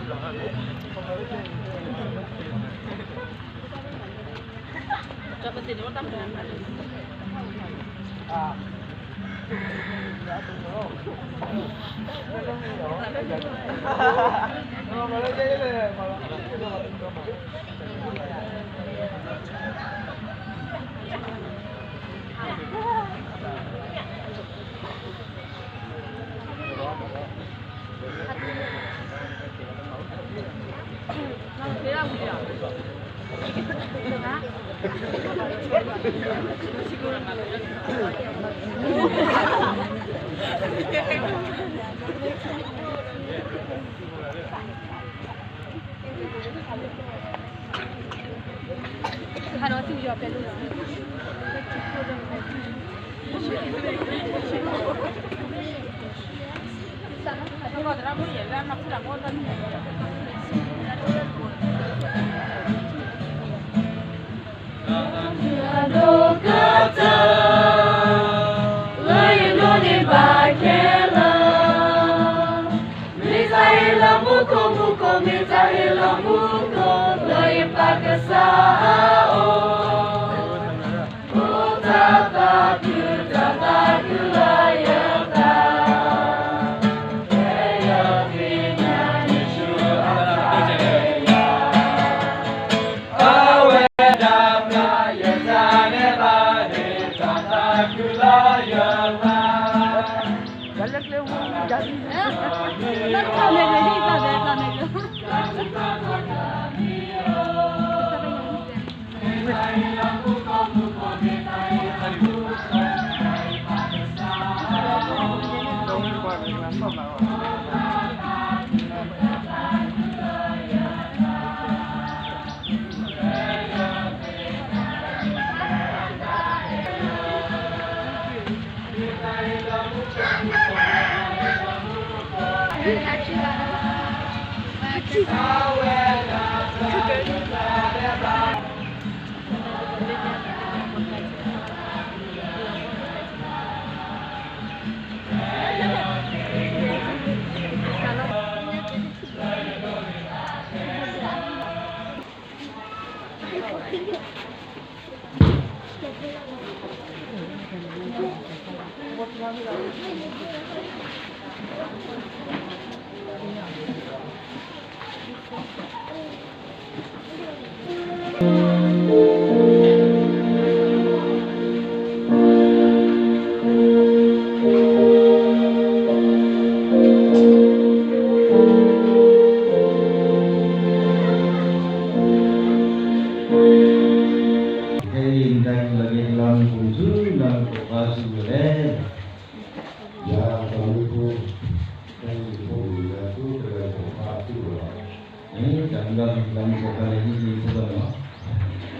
လၢယဒိးန့ၢ်ဘၣ်ခဲလၢာ်, လၢယဒိးန့ၢ်ဘၣ်ခဲလၢာ်, မ့ၢ်တၢ်ဟ့ၣ်လီၤမူခိၣ်မူခိၣ်, မ့ၢ်တၢ်ဟ့ၣ်လီၤမူခိၣ် လၢယပၢ်ကစၢ်အအိၣ်, အိၣ်တၢ်သးခု တၢ်သးခုလၢယသး, ဖဲယသ့ၣ်ညါယ့ၣ်ၡူးအတၢ်အဲၣ်ယၤ, အဝဲဒၣ်မၤယတၢ်ဒဲးဘးန့ၣ် တၢ်သးခုလၢယသး. ခဲအံၤ နတၢ်ကလီက့ၤကလီနဖိဆူ နဖိခွါဆူဝဲလဲၣ်. ယၤတၢ်မုၢ်ဖိ, တၢ်မုၢ်ဖိယၤသူတဂၤဖိခွါဆူလီၤ. တၢ်မုၢ်လီၤ တၢ်မုၢ်ဖိခွါန့ၣ် ဟံးန့ၢ်ဖိလီၤနီၤ.